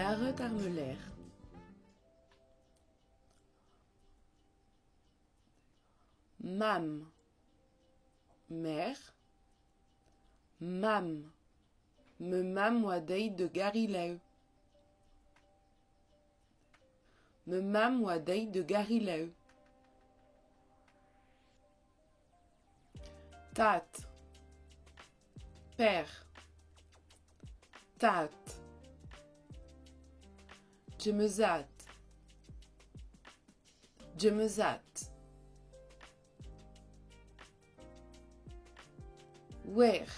Karet ar meuler. Mamm. Mère. Mamm. Ma mamm oa deuet da Garilev. Ma mamm oa deuet da Garilev. Tad. Père. Tad. Djemezad. Djemezad. Wer.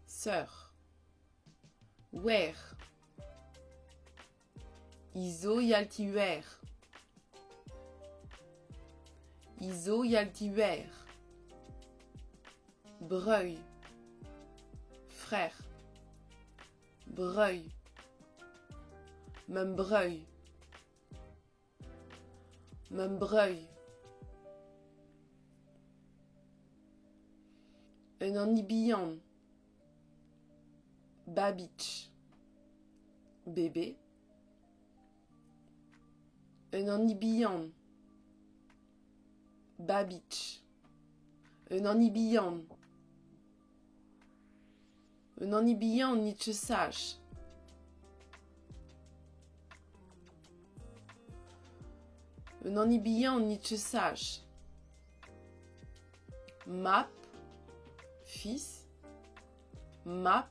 Sœur. Wer. Izo yaltiwer. Izo yaltiwer. Breuil. Frère. Breuil. Mam breuil. Mam breuil. Un hini bihan. Babich. Bébé. Un hini bihan. Babich. Un hini bihan. Un hini bihan n'it sach. Un hini bihan n'it sach. Map. Fils. Map.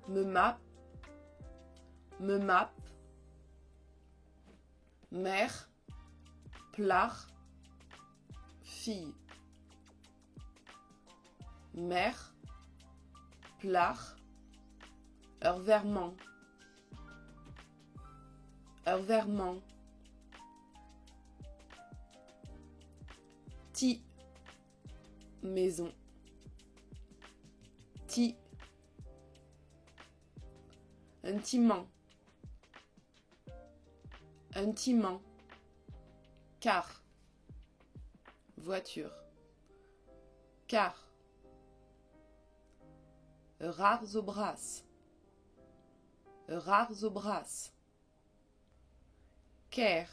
Me map. Me map. Mère. Plac'h. Fille. Mère. Plac'h. Ur verc'h-mañ. Ur verc'h-mañ. Ti. Maison. Ti. Un ti-mañ. Un ti-mañ. Car. Voiture. Car. Ur ar zo bras. Ur ar zo bras. Kêr.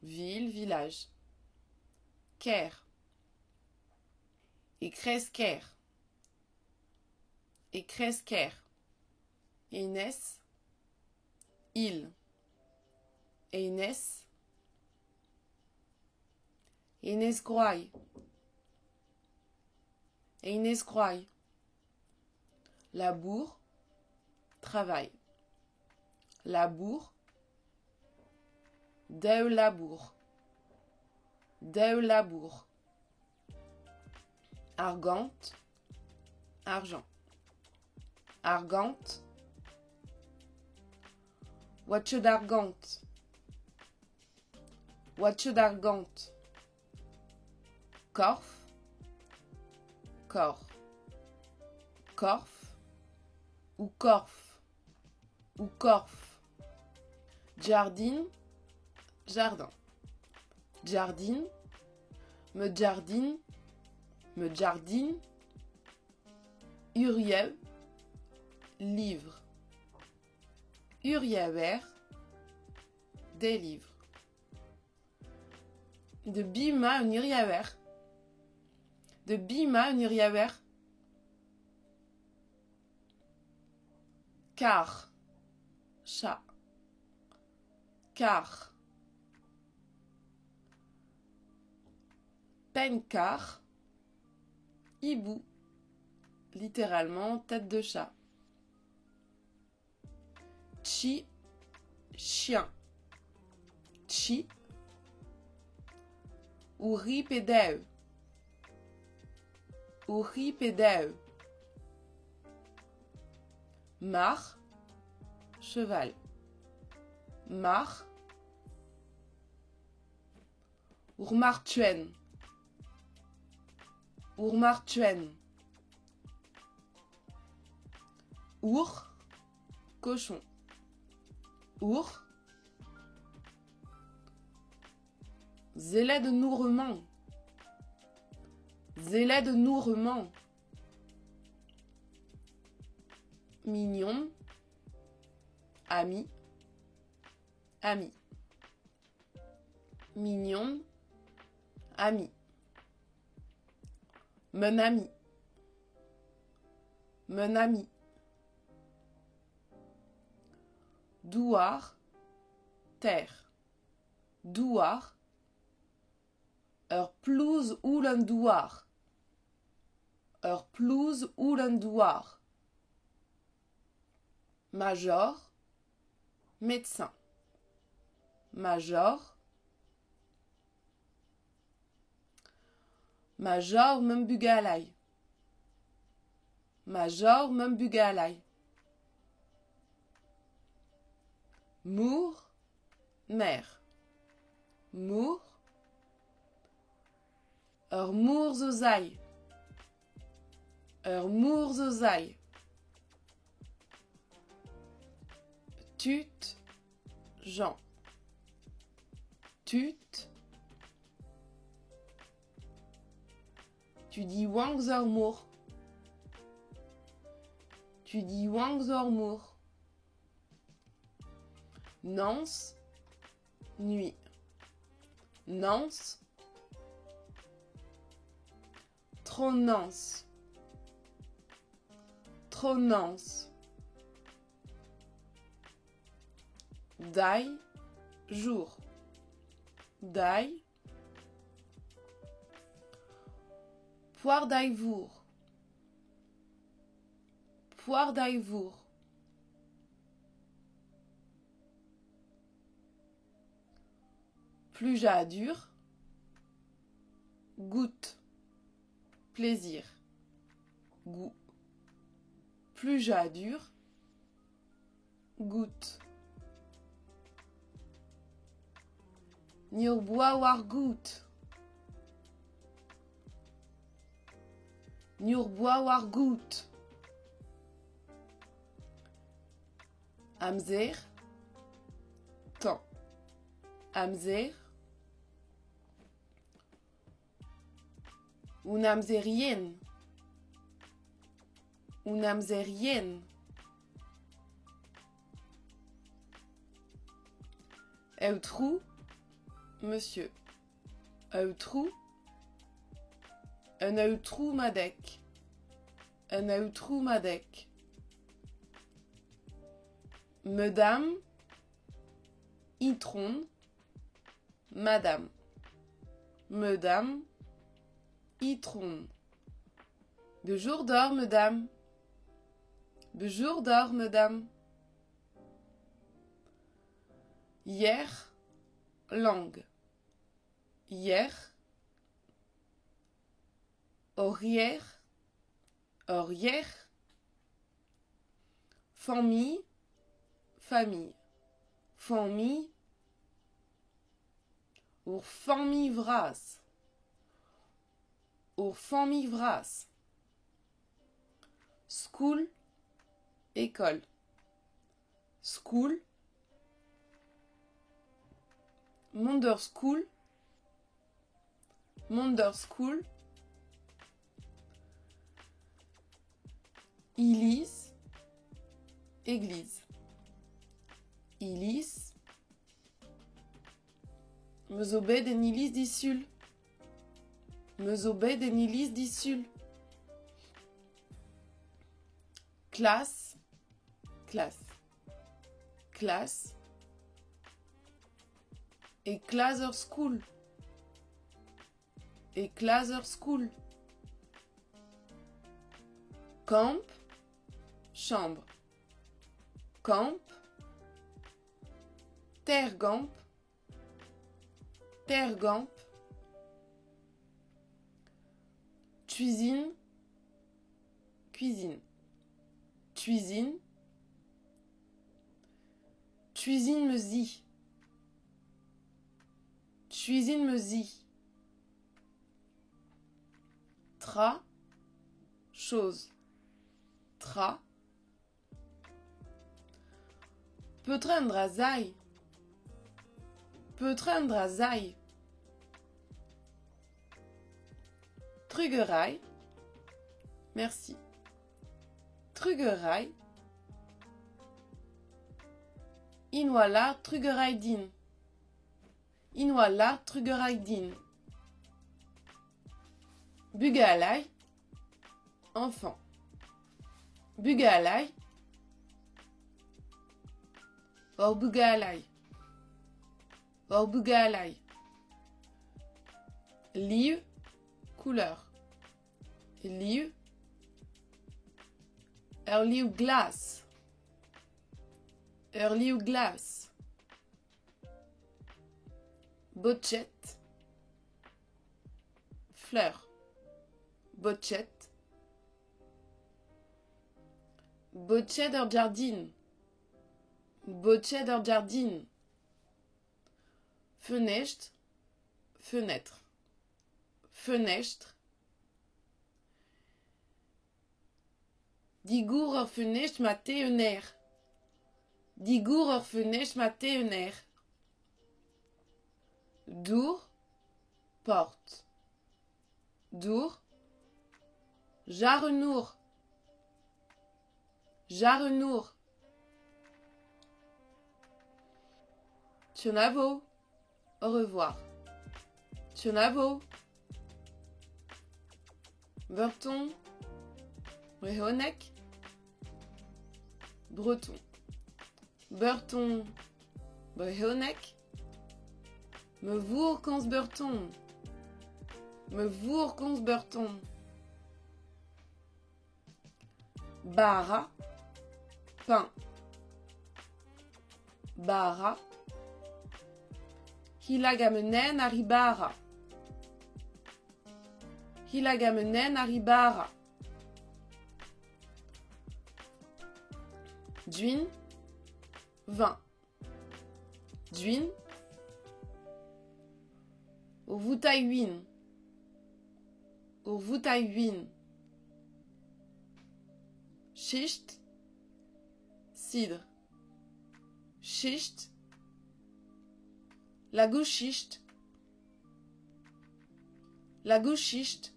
Ville, village. Kêr. E-kreiz-kêr. E-kreiz-kêr. Enez. Île. Enez. Enez Groay. Enez Groay. Labour. Travail. Labour. Daou labour. Daou labour. Argant. Argent. Argant. Watch d'argant. Watch d'argant. Korf. Corps. Korf. Ou korf. Ou korf. Jardin. Jardin. Jardin. Me jardin. Me jardin. Uriel. Livre. Uriaouer. Des livres. De Bima un uriaouer. De Bima un uriaouer. Car. Chat. Car. Penn-kar. Hibou. Littéralement tête de chat. Chi. Chien. Chi. Uri pe dev. Uri pe dev. Mar. Cheval. Mar. Ur martuenn. Ur martuenn. Our. Cochon. Our. Sellet an our-mañ. Sellet an our-mañ. Mignon, ami, ami. Mignon, ami. Mon ami. Mon ami. Douar, terre. Douar. Ur plouz ouzh an douar. Ur plouz ouzh an douar. Major, médecin. Major. Major mam bugalay. Major mam bugalay. Mor, mer. Mor. Ur mor zo sailh. Ur mor zo sailh. Tud, gens. Tud. Tud yaouank zo er mor. Tud yaouank zo er mor. Noz, nuit. Noz. Tronoz. Tronoz. Deiz, jour. Deiz. Poar deiz-vour. Poar deiz-vour. Plujadur. Goût. Plaisir. Goût. Plujadur. Goût. Ni hor boa war goût. Ni hor boa war goût. Amzer. Temps. Amzer. Un amzer yen. Un amzer yen. Aotrou, monsieur. Aotrou. Un aotrou madek. Un aotrou madek. Madame, itron, madame. Madame, itron. Bonjour deoc'h, madame. Bonjour deoc'h, madame. Yer, langue. Yer. Ur yer. Ur yer. Famille, famille. Famille. Ur familh vras. Ur familh vras. Skol, école. Skol. Mont d'ur skol. Mont d'ur skol. Iliz, église. Iliz. Me zo bet en iliz disul. Me zo bet en iliz disul. Klas, klas. Klas. E klas ur skol. E klas ur skol. Kamp, chambre. Kamp. Teir gamp. Teir gamp. Cuisine, cuisine. Cuisine. Cuisine ma zi. Cuisine ma zi. Tra, chose. Tra. Petra an dra zay? Petra an dra zay? Trugarez. Merci. Trugarez. Int oa lâret trugarez din. Int oa lâret trugarez din. Bugale, enfant. Bugale, hor bugale. Hor bugale. Liv, couleur. Liv, ur liv glas. Ur liv glas. Boched, fleur. Boched. Boched ur jardin. Boched ur jardin. Fenestr, fenêtre. Fenestr. Digour ur fenestr ma teu un aer. Digour ur fenestr ma teu un aer. Dour, porte. Dour. Jarenour. Jarenour. Kenavo. Au revoir. Kenavo. Breton. Brezhoneg. Breton. Breton. Brezhoneg. Me vourr komz breton. Me vourr komz breton. Bara. Pain. Bara. Hilagamenenn ar bara. Hilagamenenn ar bara. Gwin. Vin. Gwin. Ur voutailh win. Ur voutailh win. Chistr. Cidre. Chistr. Lagoù chistr. Lagoù chistr.